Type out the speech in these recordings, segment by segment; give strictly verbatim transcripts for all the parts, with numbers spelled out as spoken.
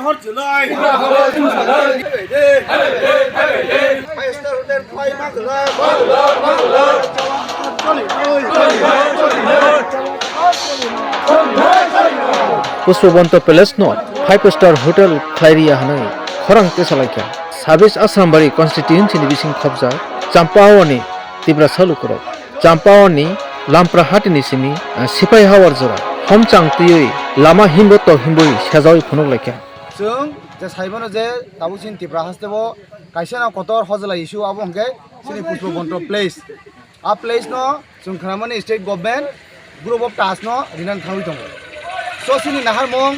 Five star hotel fly ma kwlai. Pushpabanta Palace no five star hotel khlai riya hwnwi khorang tesalaikha. Sabis Asrambari constituency ni bising khobjak Champawani Tiprasa lukurok. Champawani Lamprahati ni simi, ah, Sipai Hawar jora homchang twiwi lama himbo tok himbwi sejawi phunuk laikha. Chwng je saimano je tabuk chini Tipra haste o kaisa no kotor hojla issue abo hwnkhe chini Pushpabanta Palace. A palace no chwng khnamani state government group of Taj no rinani thangwi tongo. So chini naharmung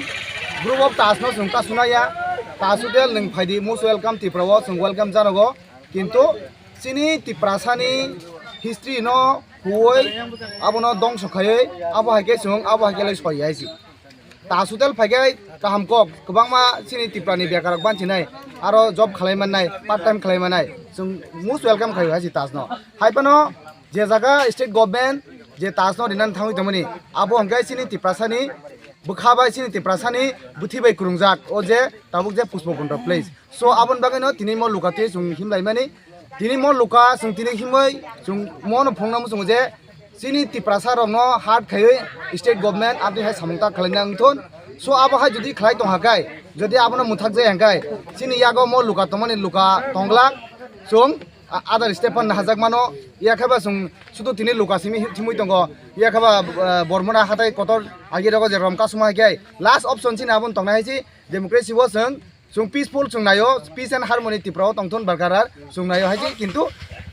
group of Taj no chwng ta sunaya, Taj Hotel nwng phaidi most welcome Tripura o chwng welcome janogo. Kintu chini Tiprasani history no huoi abono dongso khaioi abo hai khe chwng abo hai khe lai soi hai si. Taj Hotel phaikhai kaham kok, kwbangma chini Tripura ni bekar rok banchinai, aro job khlai mannai, part time khlai mannai, chwng most welcome khai hai si Taj no. Hai phano je jaga state government je Taj no rinani thangwi tongmani, abo hwnkhe chini Tiprasani bwkha bai, chini Tiprasani bwthwi bai kwrwngjak o je tabuk je Pushpabanta Palace. So aboni bagwi no tini mo luka twi chwng himlai mani. Tini mo luka chwng tini himwi chwng mo no phunukna muchungo je chini Tiprasa rok no hard khaiwi state government aboni hai samung ta khlaina wngthun. So abo hai jodi khlai tong hakai, jodi abono mwthak jai hangkai, chini yago mo luka tongmani luka tonglak chwng a-, other state pan nahajak mano. Yakheba chwng sudu tini luka simi thimwi tongo, yakheba, eh, Bormona hatai kotor agi rogo je rom kasuma hai khe last option chini aboni tongnai hai si democracy o chwng Chwng peaceful chwng naio, peace and harmony Tripura o tongthun Barkarar chwng naio hai se, kintu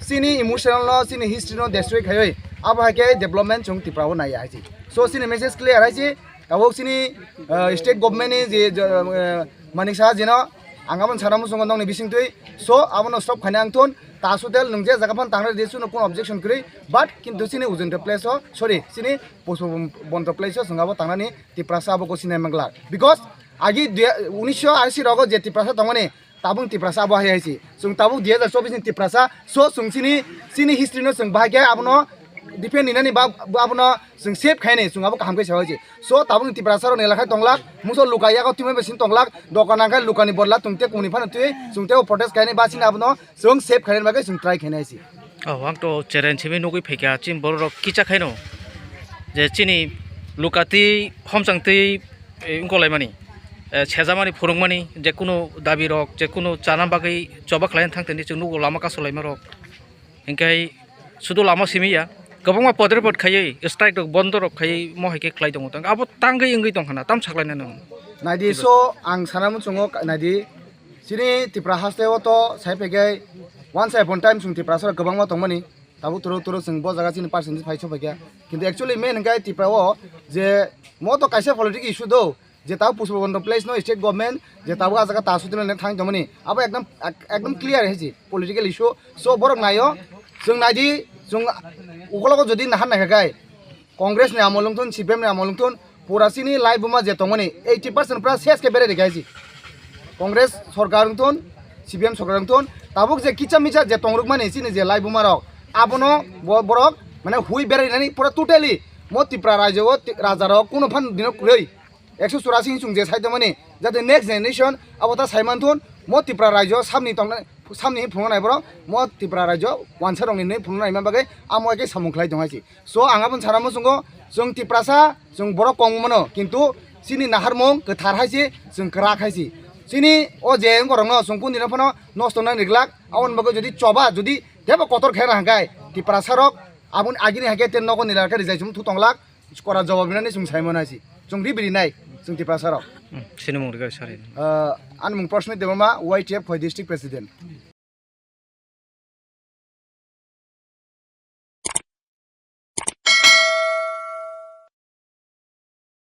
chini emotional no, chini history no destroy khaiwi abo hai khe development chwng Tripura o naiya hai se. So chini message clear hai se, tabuk chini, uh, state government ni je, je, uh, Manik Saha jino ang abo sana muchungo nokni bisingtwi, so abono stop khaina ang thun, Taj Hotel nwng je jaga phan tangra di suno kun objection kwrwi, but kintu chini Ujunta Place o, sorry, chini Pushpabanta Place o chwng abo tangnani Tiprasa abo ko sinai mangla, because Agi dui-, unisho ashi rogo je Tiprasa tongmani, tabuk Tiprasa abo hai hai si. Chwng tabuk dui hajar chobbish ni Tiprasa, so chwng chini, chini history no chwng bahai khe abono defend ninani ba, abono chwng save khaini, chwng abo kaham khe sawi si. So tabuk ni Tiprasa rok ni lakhai tonglak, muso luka yago twima bai sini tonglak, dokan nangkhe luka ni borla chwng te kuni phano twi, chwng te protest khaini ba sini abono chwng save khaini bagwi chwng try khaini hai si. Oh, ang to cheren simi nugui phaikha, chini borok rok kicha khaino. Je chini luka twi, homchang twi, eh, wngkolaimani, eh, sejamani, phwrwngmani, je kunu dabi rok, je kunu chana bagwi choba khlai thang tini chwng nugo lama kasulaima rok. Hinkhe sudu lama simi ya, kwbangma podre pod khaiwi, strike rok, bondo rok khaiwi, mo hai khe khlai tongo. Tang abo tangwi wngwi tong khana, tam saklaina nang. Naidi so, ang sana muchungo, naidi, chini Tipra haste o to sai phaikhe, once upon time chwng Tiprasa rok kwbangma tongmani, tabuk turo turo chwng bo jaga chini percentage phai so phaikha. Kintu actually main hwnkhe Tipra o je mo to kaisa political issue do, je tabuk Pushpabanta Place no state government je tabuk a jaga ta sutina le thang tongmani, abo ekdom, ek-, ekdom clear hai si political issue. So borok naio, chwng naidi, chwng ukologo jodi nahan naikha khai, Congress ni amol wngthun, C P M ni amol wngthun, pura chini lai buma je tongmani eighty percent pura ses khe berai rikha hai si. Congress sorkar wngthun, C P M sorkar wngthun, tabuk je kicha micha je tongrwkmani chini je lai buma rok, abono bo-, borok mane hui berai nani pura totally mo Tipra rajyo o ti-, raja rok kuno phan dino kwrwi. Ekso churasi hinwi chwng je sai tongmani, jate next generation abo ta sai manthun, mo Tipra rajyo samni tongnai, samni hinwi phunuknai borok, mo Tipra rajyo wansa rokni hinwi phunuknai ma bagwi amo khe samung khlai tong hai si. So ang aboni sana muchungo, chwng Tiprasa, chwng borok kong mano, kintu chini naharmung kwthar hai si, chwng kwrak hai si. Chini o je wngkorokno chwng kundino phano nosto nang riglak, aboni bagwi jodi choba, jodi tebo kotor khe rang hai khe, Tiprasa rok aboni agini hai khe te nogo nilal khe rijai chum thu tonglak, kora jawab rinani chwng sai mano hai si. Chwng ribri nai, chwng Tiprasa rok. Hmm, sini mung riga sari. Ah, ani mung Prashmit Debbarma, Y T F Khoi District President.